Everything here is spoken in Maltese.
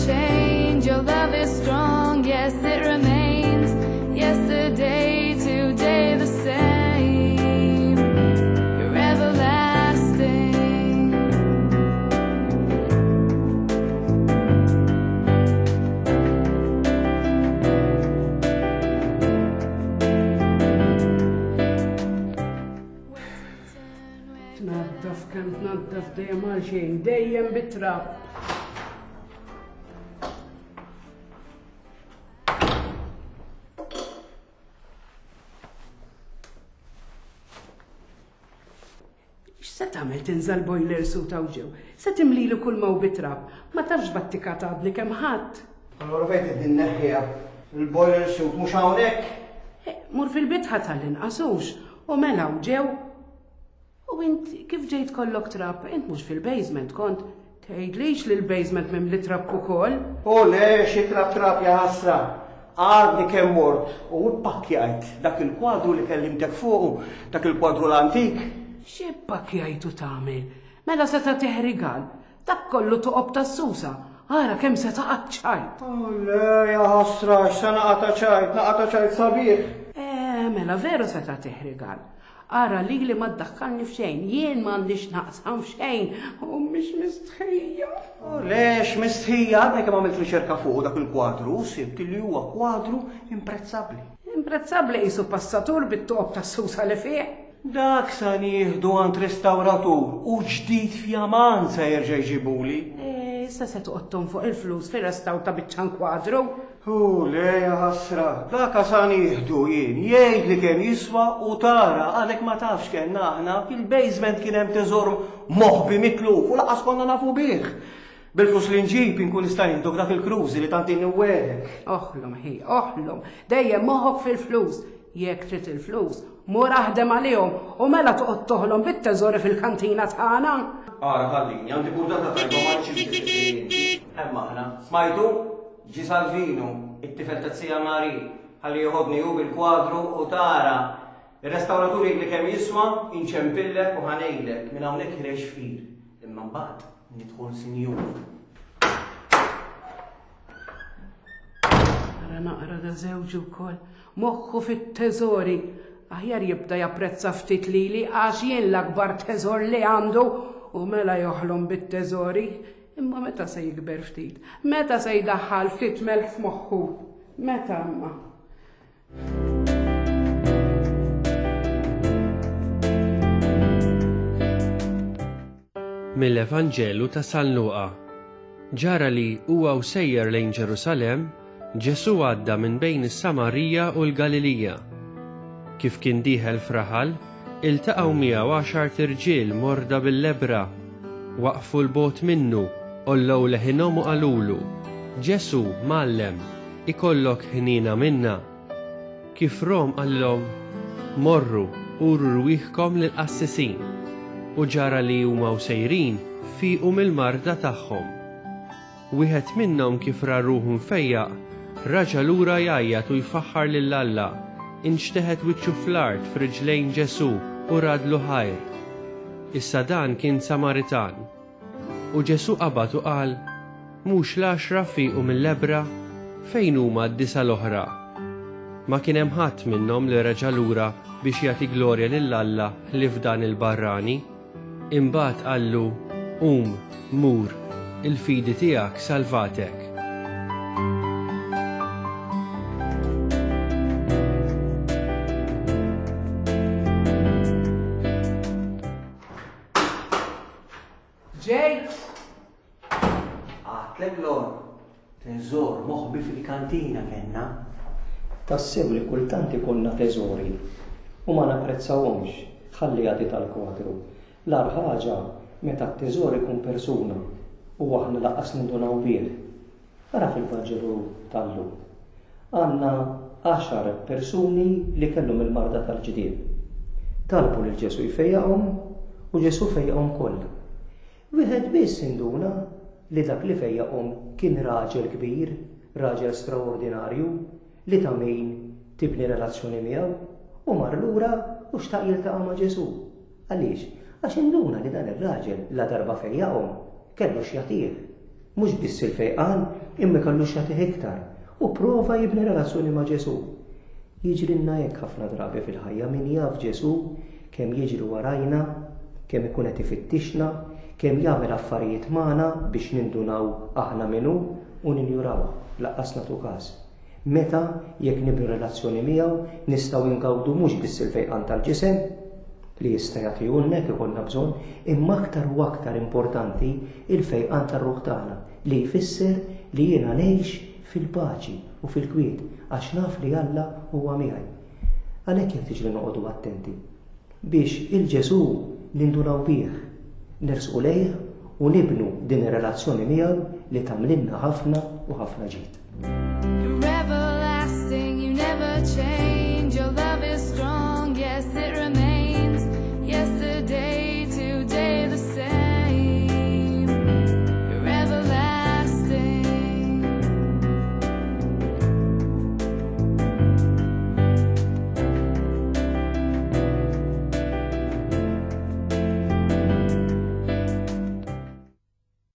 change. Your love is strong, yes, it remains. Yesterday, today, the same. You're everlasting. Tnaddaf kemm tnaddaf dejjem għal xejn, dejjem bit-trab. X'se tagħmel tinża' l-boiler suit hawn ġew? Se timlilu kull ma hu bit-trab? Ma tafx battikat għadni kemm ħadt? Allura fejn trid inneħħiha? Il-boiler suit mhux hawnhekk? Eh, mur fil-bitħa tal-inqas hux, u mela hawn ġew. U int kif ġejt kollok trab, int mhux fil-basement kont? Tgħidlix li l-basement mimli trab ukoll? O le, xi trab trab jaħasra! Għadni kemm mort u ppakkjajt dak il-kwadru li kellimtek fuqu, dak il-kwadru l-antik. Xi ppakkjajtu tagħmel? Mela se tagħtih rigal? Dak kollu toqob tas-susa. Ara kemm se taqa' ċajt. O le, jaħasra, x'se naqata' ċajt, naqata' ċajt sabiħ. Eh, mela veru se tagħtih rigal. Ara lili ma ddaħħalni f'xejn, jien m'għandi x'naqsam f'xejn, u mhix mistħija. U lex mistħija, għadni kemm għamilt riċerka fuq dak il-kwadru u sibt li huwa kwadru imprezzabbli. Imprezzabbli qisu passatur bit-toqob tas-susa li fih. Dak sa nieħdu għand restawratur u ġdid fjaman se jerġa' jġibuli. Eh, issa se toqgħod tonfoq il-flus fir-restawr ta' biċċa kwadru. Hu le jaħasra, dak sa nieħdu jien, jgħidli kemm jiswa u tara, għadek ma tafx kellna aħna, fil-basement kien hemm teżor moħbi mitluf u laqas konna nafu bih. Bil-flus li nġib inkun nista' nieħdok dak il-cruise li tant inni wegħdek. Oħlom ħi, oħlom, dejjem moħħok fil-flus. Jekk trid il-flus, mur aħdem għalihom u mela toqgħod toħlom bit-teżori fil-kantina tagħna. Ara ħallini, għandi burdata tajba ma rridx Hemm aħna. Smajtu? Ġie Salvinu, it-tifel ta' zija Marie, ħalli jeħodni hu bil-kwadru u tara. Ir-restawratur jgħidli kemm jiswa, inċempillek u ħa ngħidlek, minn hawnhekk ħireġ fqir. Imma mbagħad nidħol sinjur. Ara naqra da żewġi wkoll, moħħu fit-teżori. Aħjar jibda japprezza ftit lili għax jien l-akbar teżor li għandu u mela joħlom bit-teżori. Imma meta se jikber ftit? Meta se jdaħħal ftit melħ f'moħħu? Meta imma? Mill-Evanġelu ta' San Luqa. Ġara li huwa u sejjer lejn Ġerusalemm, Ġesù għadda minn bejn is-Samarija u l-Galilija. Kif kien dieħel f'raħal, iltaqgħu miegħu għaxart irġiel morda bil-lebbra. Waqfu 'l bogħod minnu, għollew leħinhom u qalulu, Ġesù, Mgħallem, ikollok ħniena minna. Kif rahom qalilhom, Morru, uru rwieħkom lill-qassisin. U ġara li huma u sejrin, fiequ mill-marda tagħhom. Wieħed minnhom kif ra ruħu mfejjaq, raġa' lura jgħajjat u jfaħħar lil Alla, inxteħet wiċċu fl-art f'riġlejn Ġesù u radlu ħajr. Issa dan kien Samaritan. U Ġesù qabad u qal, Mhux l-għaxra fiequ mill-lebbra? Fejn huma d-disgħa l-oħra? Ma kien hemm ħadd minnhom li reġa' lura biex jagħti glorja lil Alla ħlief dan il-barrani? Imbagħad qallu, Qum, mur, il-fidi tiegħek salvatek. Ġejt! Għadtlek Lor, teżor moħbi fil-kantina kellna. Tassew li kultant ikollna teżori u ma napprezzawhomx, ħalli jagħti tal-kwadru. L-agħar ħaġa meta t-teżor ikun persuna u aħna lanqas nindunaw bih. Ara fil-Vanġelu tal-lum. Għandna għaxar persuni li kellhom il-marda tal-ġdiem. Talbu lil Ġesù jfejjaqhom u Ġesù fejjaqhom kollha. Wieħed biss induna li dak li fejjaqhom kien raġel kbir, raġel straordinarju, li ta' min tibni relazzjoni miegħu, u mar lura u xtaq jiltaqa' ma' Ġesù. Għaliex? Għax induna li dan ir-raġel ladarba fejjaqhom, kellu x'jagħtih. Mhux biss il-fejqan, imma kellu x'jagħtih iktar, u pprova jibni relazzjoni ma' Ġesù. Jiġrilna hekk ħafna drabi fil-ħajja, min jaf Ġesù kemm jiġri warajna, kemm ikun qed ifittixna, kemm jagħmel affarijiet magħna biex nindunaw aħna min hu u ninjurawh, lanqas nagħtu każ. Meta, jekk nibnu relazzjoni miegħu, nistgħu ingawdu mhux biss il-fejqan tal-ġisem, li jista' jagħtihulna jekk ikollna bżonn, imma aktar u aktar importanti, il-fejqan tar-ruħ tagħna, li jfisser li jiena ngħix fil-paċi u fil-kwiet għax naf li Alla huwa miegħi. Għalhekk jeħtieġ li noqogħdu attenti biex 'il Ġesù nindunaw bih, nersqu lejh u nibnu din ir-relazzjoni miegħu li tagħmlilna ħafna u ħafna ġid.